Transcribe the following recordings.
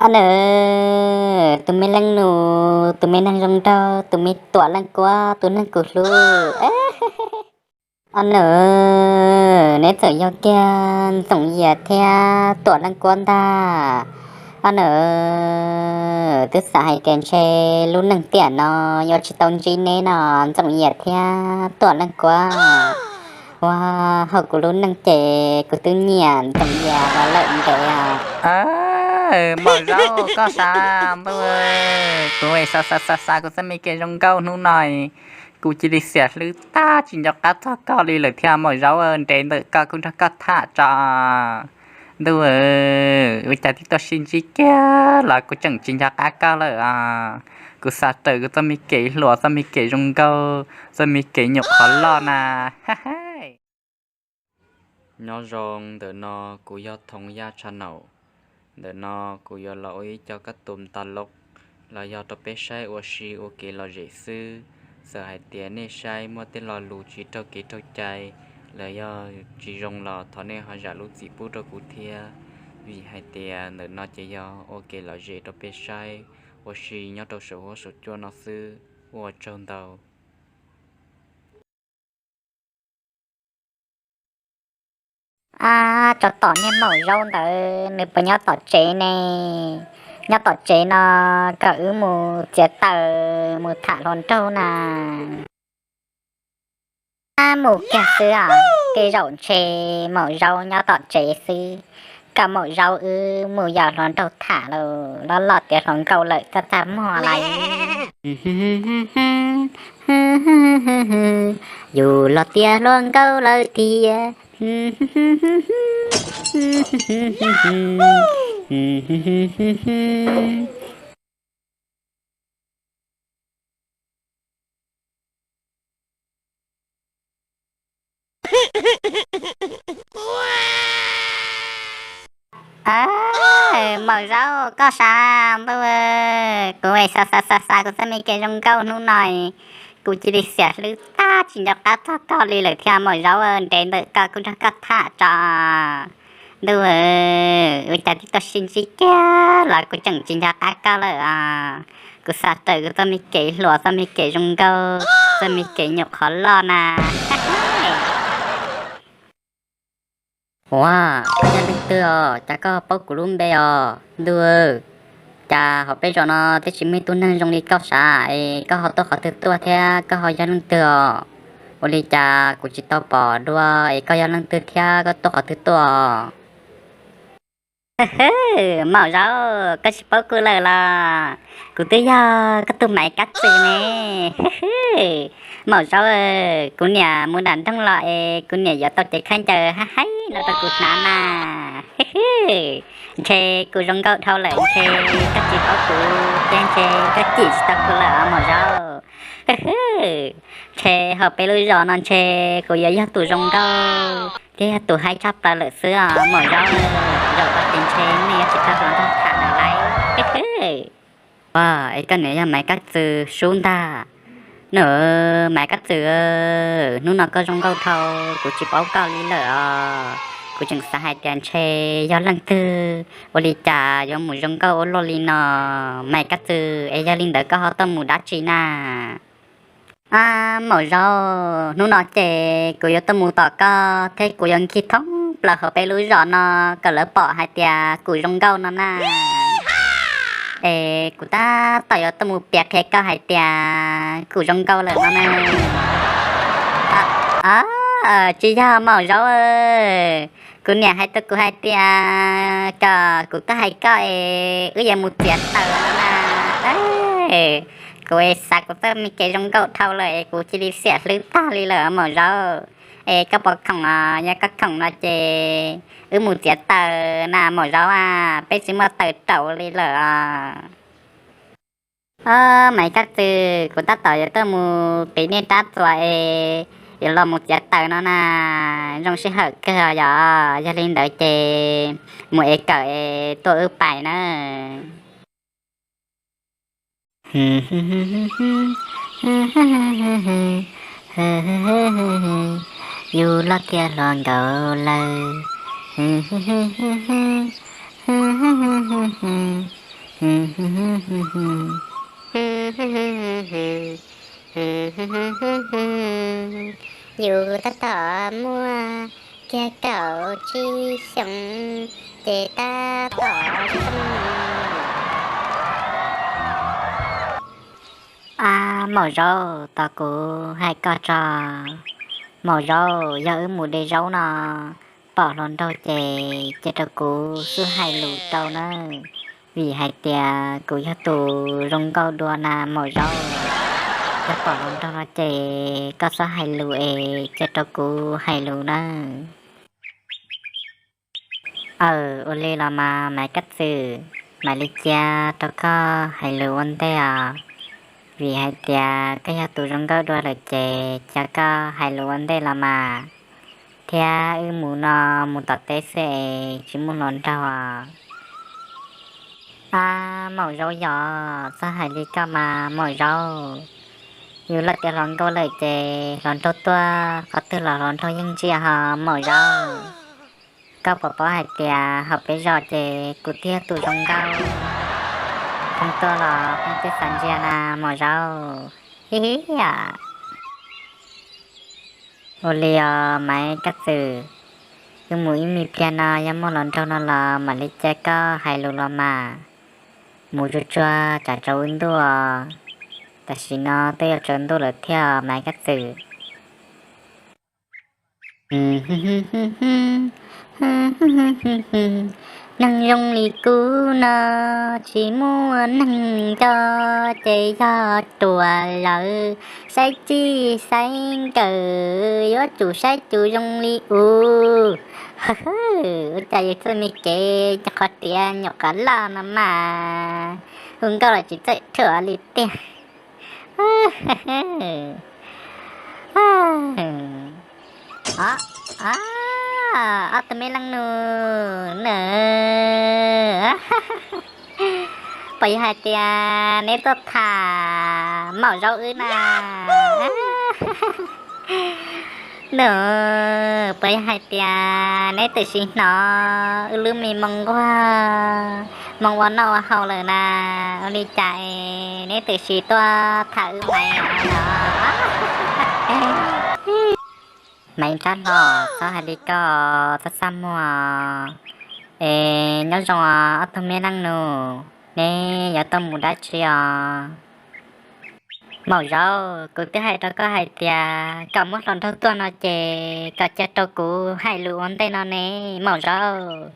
Ob nws, tus me leej nus, tus me neeg zoo nraug, tus me Tuam Leej Kuab, tus neeg kuv hlub. Ob nws, neb txawm yog kiag Ntxoov Yias thiab Tuam Leej Kuab ntag. Ob nws, twb xav hais tias ntshe lub neej tiam no yuav tsis tau ntsib neb no, Ntxoov Yias thiab Tuam Leej Kuab. Ua, hauv kuv lub neej ces kuv twb nyiam Ntxoov Yias los lawm ntev os. Maum Zaub, koj sav ntuj, kuv xav xav xav xav kuv txoj me kev zoo nkauj hnub no, kuv cia li xiam hlwb tag tsis nco qab txog koj li lawm thiab. Maum Zaub, nres ntawm koj kuv nrog koj tham tso. Ntuj, ua cas tib tuaj sib ntsib kiag los kuv tseem tsis nco qab koj lawm os. Kuv xav raws kuv txoj me kev hluas, txoj me kev zoo nkauj, txoj me kev nyuam qhuav loj na. Nyob zoo, ntawm no kuv yog Thoom Yaj Tsha Naum. Ntawm no kuv yuav los ua ib co kab tum tas loj los yog rau peb saib ua si ua kev lom zem xwb. Txawm hais tias nej saib muaj tej lo lus tsis raug kev raug cai los yog tsis zoo los thov nej ho zam lub txim pub rau kuv thiab, vim hais tias ntawm no ces yog ua kev lom zem rau peb saib ua si nyob rau saum huab saum cua no xwb. Ua tsaug ntau. Ab, tsov tom niag Maum Zaub ntawd nws puas nyob tom tsev ne? Nyob tom tsev no kom wb mus txiav taws mus tham hluas nraug na. Ab, mus kiag xwb os, tej zaum ntshe Maum Zaub nyob tom tsev xwb, kom Maum Zaub wb mus yos hluas nraug tham los loj tiav hluas nkauj lawm txaj txaj muag lawm. Yus los tiav hluas nkauj lawm tiag. Maum Zaub, koj sav ntuj, kuv xav xav xav xav kuv txoj me kev zoo nkauj hnub no, kuv cia li xiam hlwb tag tsis nco qab txog koj li lawm thiab. Maum Zaub, nres ntawm koj kuv nrog koj tham tso. Ntuj, ua cas tib tuaj sib ntsib kiag los kuv tseem tsis nco qab koj lawm os. Kuv xav raws kuv txoj me kev hluas, txoj me kev zoo nkauj, txoj me kev nyuam qhuav loj na. Ua, koj yog leej twg os? Cas koj paub kuv lub npe os? Ntuj, cas hauv peb zos no twb tsis muaj ib tug neeg zoo li koj sav es koj ho tuaj qhov twg tuaj thiab koj ho yog leej twg os? Ua li cas kuv tsis tau pom dua es koj yog leej twg thiab koj tuaj qhov twg tuaj os? Maum Zaub, koj tsis paub kuv lawm los? Kuv twb yog koj tus Maiv Kab Txwm ne. Maum Zaub, kuv niam mus nram nroog los es kuv niam yuav tau cev khaub ncaws haib haib no rau kuv hnav na. Ntshe kuv zoo nkauj dhau lawm ntshe koj tsis paub kuv thiab ntshe koj cim tsis tau kuv lawm os Maum Zaub. Ntshe hauv peb lub zos no ntshe kuv yuav yog tus zoo nkauj thiab yog tus haib tshaj plaws lawm xwb os Maum Zaub. Zaum no ces ntshe nej yuav tsis tau hluas nraug tham lawm lauj. Ua, es koj niam yog Maiv Kab Txwm sub ntag. Nws, Maiv Kab Txwm, hnub no koj zoo nkauj dhau, kuv tsis paub koj li lawm os. Kuv tseem xav hais tias ntshe yog leej twg, ua li cas yuav mus zoo nkauj ua luaj li no. Maiv Kab Txwm, es yog li ntawd koj ho tuaj mus dab tsi na? Ab, Maum Zaub, hnub no ces kuv yuav tuaj mus tom koj thiab kuv yuav nkig thoob plaws hauv peb lub zos no kom lawv pom hais tias kuv zoo nkauj no na. Es kuv tab tom yuav tuaj mus piav qhia koj hais tias kuv zoo nkauj lawm no na. Tsis yog Maum Zaub, kuv niam hais rau kuv hais tias kom kuv tuaj hais koj es wb yuav mus txiav taws no na. Kuv xav kuv txoj me kev zoo nkauj dhau lawm es kuv cia li xiam hlwb tag li lawm Maum Zaub. Es koj puas khoom os? Yog koj khoom no ces wb mus txiav taws na Maum Zaub a, peb tsis muaj taws raum li lawm os. Maiv Kab Txwm, kuv tab tom yuav tuaj mus qiv nej rab txuas es yuav los mus txiav taws no na, zoo sij hawm kawg yom, yog li ntawd ces mus es kawm es tuaj wb pais nawb. Yus loj tiav hluas nkauj lawm. Yus tab tom muaj kiag kaum tsib xyoos, ces tab tom zoo. Ab, Maum Zaub, tos kuv hais koj tso. Maum Zaub, yog wb mus de zaub no pom hluas nraug ces cia rau kuv xub hais lus rau nawb, vim hais tias kuv yog tus zoo nkauj dua na Maum Zaub. Yog pom hluas nraug no ces koj txhob hais lus es cia rau kuv hais lus nawb. Aws, ua li los mas Maiv Kab Txwm, mam li cia rau koj hais lus ua ntej os, vim hais tias koj yog tus zoo nkauj dua lawm ces cia koj hais lus ua ntej los mas, thiab wb mus no mus tom teb xwb es tsis muaj hluas nraug os. Ab, Maum Zaub yog, txhob hais li koj mas Maum Zaub. Yus lawv tias hluas nkauj lawm ces hluas nraug tuaj qhov twg los hluas nraug yeej ntsia ho Maum Zaub. Koj puas paub hais tias hauv peb zos ces kuv twb yog tus zoo nkauj, hluas nraug tuaj los hluas nraug twb xav ntsia na Maum Zaub. Hib hib. Ua li os Maiv Kab Txwm, wb mus ib me pliag no yog muaj hluas nraug no los mam li cia koj hais lus los mas. Mus tsuag tsuag tsam tsaus wb ntuj os. Tam sim no twb yuav tsaus ntuj lawm thiab Maiv Kab Txwm. Neeg zoo li kuv no tsis muaj neeg nco, ces yog ruam lawm, saib txij saib nkawm yuav tsum saib tus zoo li ub. Ua cas yus txoj me kev cov qhov tiav nyuam qhuav loj no mas hu nkauj los tsis txawj thuam li tiag. Ob, ob tug me leej nus na, puas yog hais tias neb tuaj tham Maum Zaub wb na? Nws, puas yog hais tias neb twb sim hnov wb lub me moo nquag, moo ua noj ua haus lawm na? Ua li cas es neb twb sim tuaj tham wb Maiv no? Maiv Nrab Hlo, txhob hais li koj, txhob txaj muag. Es nyob zoo ob tug me leej nus, neb yuav tuaj mus dab tsi os? Maum Zaub, kuv twb hais rau koj hais tias kom muab hluas nraug tuaj no ces kom cia rau kuv hais lus ua ntej no ne Maum Zaub.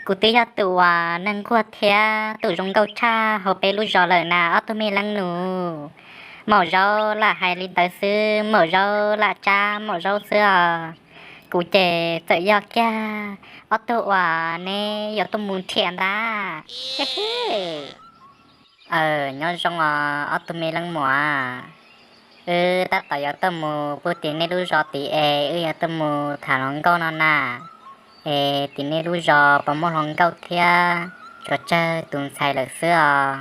Kuv twb yog tus uas neeg nquag thiab tus zoo nkauj tshaj hauv peb lub zos lawm na ob tug me leej nus. Maum Zaub lam hais li ntawd xwb, Maum Zaub lam tsab Maum Zaub xwb os. Kuv ces txawm yog kiag ob tug uas neb yuav tuaj mus nrhiav ntag. Aws, nyob zoo os ob tug me leej muam, wb tab tom yuav tuaj mus pug tim nej lub zos tid es wb yuav tuaj mus tham hluas nkauj no na. Es tim nej lub zos puas muaj hluas nkauj thiab, tsuas tsawg tus ntxhais lawm xwb os.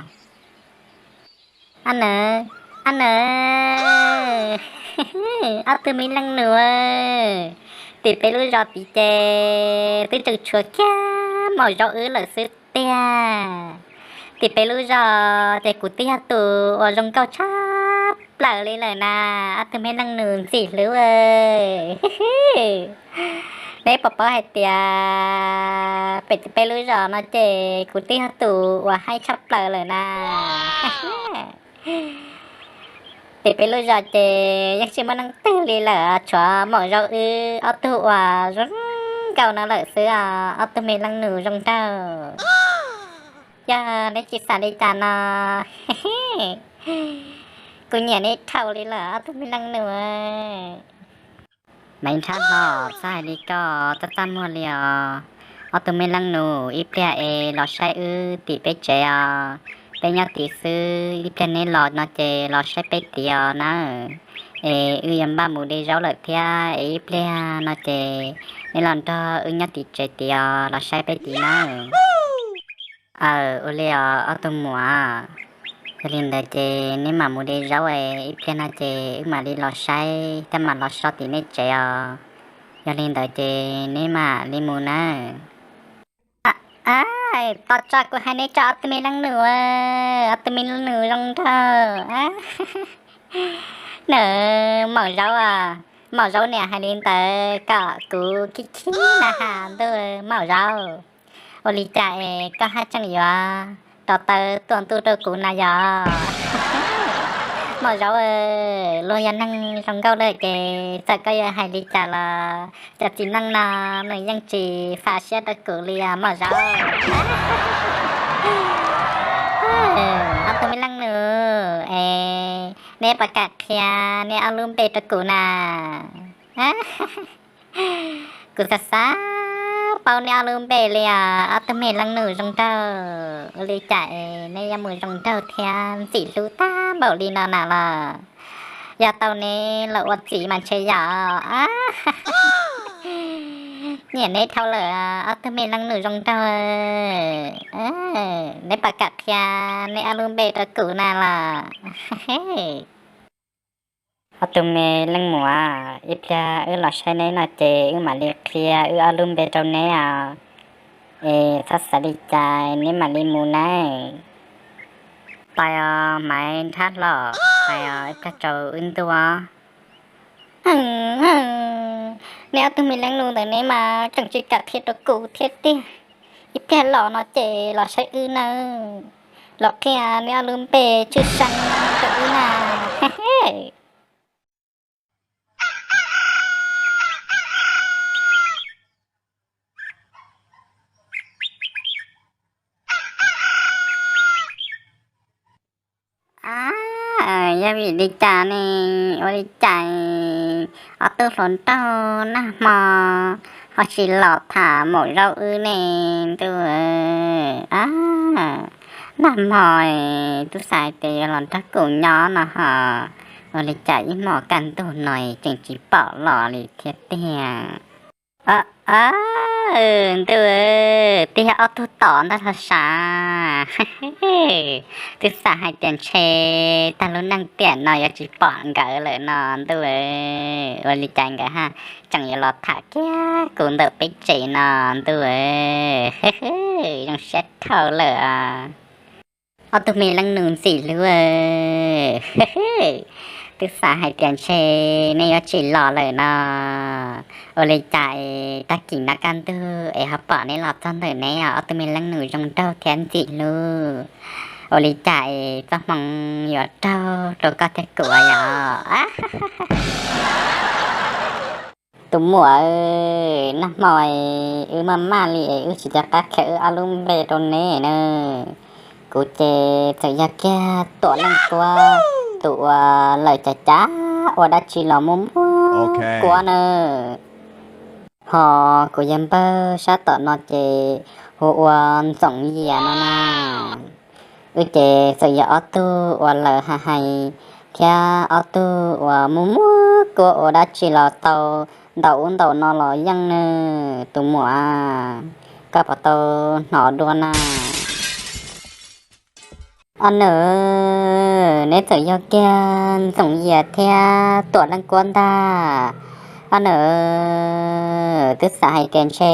Ab nawb, ab nawb, ob tug me leej nus, tim peb lub zos tid ces twb tseem tshuav kiag Maum Zaub wb lawm xwb tiag. Tim peb lub zos ces kuv twb yog tus uas zoo nkauj tshaj plaws li lawm na, ob tug me leej nus ntxim hlub. Neb puas paub hais tias pem peb lub zos no ces kuv twb yog tus uas haib tshaj plaws lawm na. Tim peb lub zos ces yeej tsis muaj neeg twg li lawm, tshuav Maum Zaub wb ob tug uas zoo nkauj no lawm xwb os, ob tug me leej nus zoo nraug. Yog neb tsis xav li cas no, kuv nyiam neb dhau li lawm ob tug me leej nus. Maiv Nrab Hlo, txhob hais li koj, txaj txaj muag li os. Ob tug me leej nus, ib pliag es los saib wb tim peb tsev os. Peb nyob tid xwb, ib pliag neb los no ces los saib peb tid os nawb. Es wb yuav npaj mus de zaub lawm thiab, es ib pliag no ces neb los nrog wb nyob tim tsev tid os, los saib peb tid nawb. Aws, ua li os ob tug muam. Yog li ntawd ces neb mam mus de zaub es ib pliag no ces wb mam li los saib thiab mam los so tim nej tsev os. Yog li ntawd ces neb mam li mus nawb. Tos tso, kuv hais neb tso ob tug me leej nus, ob tug me leej nus zoo nraug. Nws, Maum Zaub os, Maum Zaub niam hais li ntawd kom kuv khib khib na has ntuj Maum Zaub. Ua li cas es koj haj tseem yuav rov tawv tuaj ntuj rau kuv na yog? Maum Zaub, luag yog neeg zoo nkauj lawm ces txawm koj yuav hais li cas los cov txiv neej no nws yeej tsis fam siab rau kuv li os Maum Zaub. Ob tug me leej nus es neb puas kam qhia neb ob lub npe rau kuv na? Kuv xav xav paub neb ob lub npe li os ob tug me leej nus zoo nraug. Ua li cas es neb yuav mus zoo nraug thiab ntxim hlub tag npaum li no na los? Yog tau neb los ua txiv mas ntshe yog. Nyiam neb dhau lawm ob tug me leej nus zoo nraug. Neb puas kam qhia neb ob lub npe rau kuv na los? Ob tug me leej muam, ib pliag wb los saib neb no ces wb mam li qhia wb ob lub npe rau neb os. Es txhob xav li cas neb mam li mus nawb. Pais os Maiv Nrhab Hlo, pais os ib pliag tsaus wb ntuj. Neb ob tug me leej nus ntawm neb mas tseem tsis kam qhia rau kuv thiab tiag. Ib pliag los no ces los saib wb nawb, los qhia neb ob lub npe tshwj xeeb rau wb na. Yog vim li cas ne, ua li cas ob tug hluas nraug nag hmo ho tsis los tham Maum Zaub wb ne ntuj? Nag hmo twb xav hais tias yuav los nrog kuv nyob no ho, ua li cas ib hmos kaj ntug no tseem tsis pom los li thiab tiag. Ntuj, twb yog ob tug tom ntag los sav. Twb xav hais tias ntshe tag lub neej tiam no yuav tsis pom nkawd lawm no ntuj. Ua li cas nkawd ha tseem yuav los tham kiag kuv ntawm peb tsev no ntuj. Zoo siab dhau lawm. Ob tug me leej nus ntxim hlub, twb xav hais tias ntshe nej yuav tsis los lawm no. Ua li cas es tag kis no kaj ntug es ho pom neb los txog ntawm neb os ob tug me leej nus zoo nraug thiab ntxim hlub. Ua li cas es txoj hmoo yuav raug rau koj thiab kuv yom? Tus muam, nag hmo wb maj maj li es wb tsis nco qab qhia wb ob lub npe rau neb na. Kuv ces txawm yog kiag Tuam Leej Kuab, tus uas lawm cav cav ua dab tsi los muaj muaj kuab na. Ho kuv yawg npawg sab tom no ces hu ua Ntxoov Yias no na. Wb ces txawm yog ob tug uas lawm hais hais thiab ob tug uas muaj muaj kuab ua dab tsi los tau ntaus ub ntaus no los yeej na. Tus muam, koj puas tau hnov dua na? Ob nws, neb txawm yog kiag Ntxoov Yias thiab Tuam Leej Kuab ntag. Ob nws, twb xav hais tias ntshe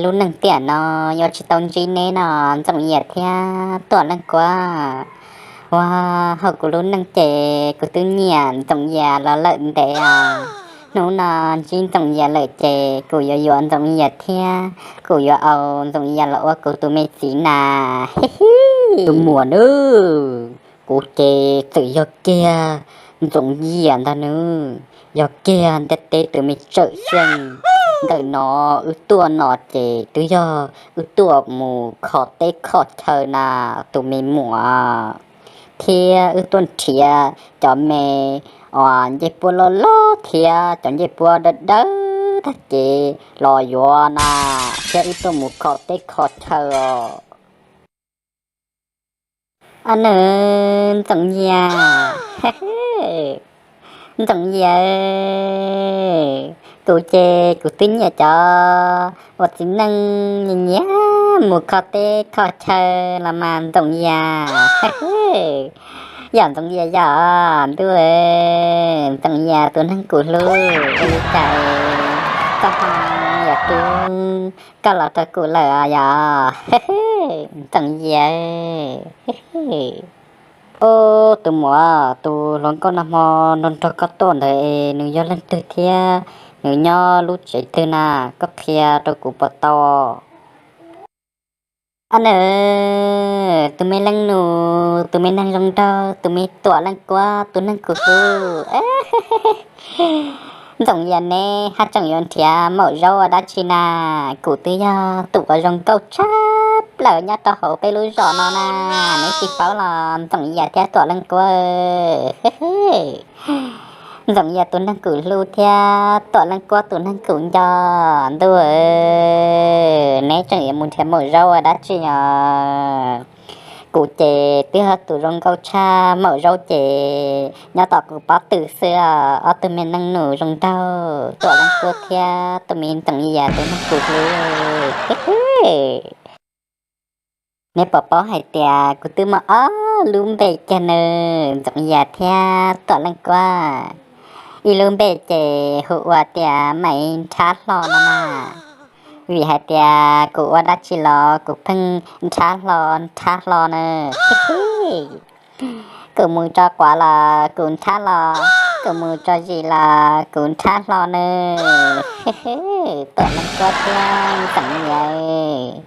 lub neej tiam no yuav tsis tau ntsib neb no, Ntxoov Yias thiab Tuam Leej Kuab. Ua, hauv kuv lub neej ces kuv twb nyiam Ntxoov Yias los lawm ntev os. Hnub no ntsib Ntxoov Yias lawm ces kuv yuav yuav Ntxoov Yias thiab kuv yuav au Ntxoov Yias los ua kuv tus me txiv na. Tus muam nawb, kuv ces txawm yog kiag Ntxoov Yias ntag nawb, yog kiag ntiaj teb tus me tsawm xyeej. Ntawm no wb tuaj no ces twb yog wb tuaj mus kho teb kho chaw na, tus me muam, thiab wb tuaj nrhiav cov me uas ncej puab loj loj thiab cov ncej puab dawb dawb tag ces los yuav na, thiab wb tuaj mus kho teb kho chaw os. Ob nws, Ntxoov Yias, Ntxoov Yias, kuv ces kuv twb nyiam cov uas txiv neej nyiam nyiam mus kho teb kho chaw los mas Ntxoov Yias. Yog Ntxoov Yias yog ntuj, Ntxoov Yias tus neeg kuv hlub, ua li cas txoj hmoo yam twb koj los rau kuv lawm yog Ntxoov Yias. Ub, tus muam, tus Hluas nkauj nag hmo nrog nrog koj tuaj ntawd es nws yog leej twg thiab nws nyob lub tsev twg na, koj qhia rau kuv puas tau? Ob nws, tus me leej nus, tus me neeg zoo nraug, tus me Tuam Leej Kuab, tus neeg kuv hlub. Ntxoov Yias, neb haj tseem yuav nrhiav maum zaub ua dab tsi na? Kuv twb yog tus uas zoo nkauj tshaj plaws nyob rau hauv peb lub zos no na, neb tsis paub los Ntxoov Yias thiab Tuam Leej Kuab. Ntxoov Yias tus neeg kuv hlub thiab Tuam Leej Kuab tus neeg kuv nco. Ntuj, neb tseem yuav mus nrhiav maum zaub ua dab tsi os? Kuv ces twb yog tus zoo nkauj tshaj, maum zaub ces nyob tom kuv pob tw xwb os. Ob tug me neeg nus zoo nraug Tuam Leej Kuab thiab tus me Ntxoov Yias tus neeg kuv hlub. Neb puas paub hais tias kuv twb muaj ob lub npe kiag nawb, Ntxoov Yias thiab Tuam Leej Kuab. Ib lub npe ces hu ua tias Maiv Nrhab Hlo no na, vim hais tias kuv ua dab tsi los kuv pheej nrhab hlo nrhab hlo na. Kuv mus tso quav los kuv nrhab hlo, kuv mus tso zis los kuv nrhab hlo na. Tuam Leej Kuab thiab Ntxoov Yias,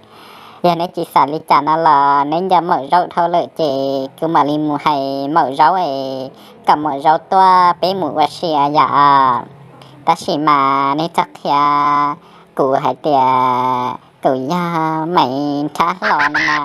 yog neb tsis xav li cas no los neb nco maum zaub dhau lawm ces kuv mam li mus hais maum zaub es kom maum zaub tuaj peb mus ua si yom. Tab sis mas neb txhob qhia kuv hais tias kuv yog Maiv Nrhab Hlo no na.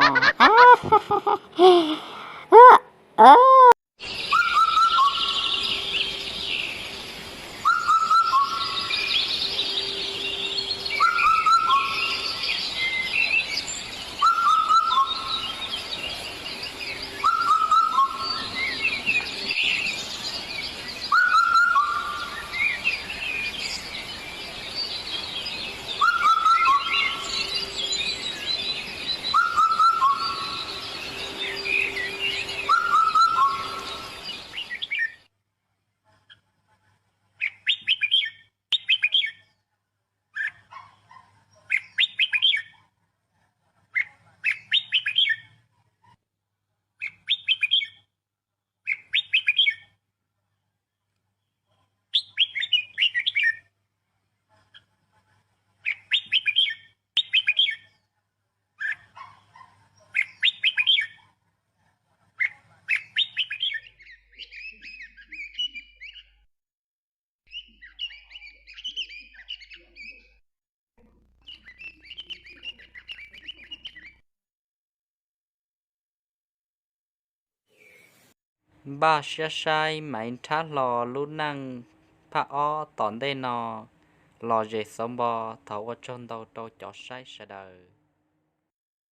Npaj siab saib Maiv Nrhab Hlo lub neej phaj ob tom ntej no los zem xauv npo. Thov ua tsaug ntau rau cov saib sawv daws.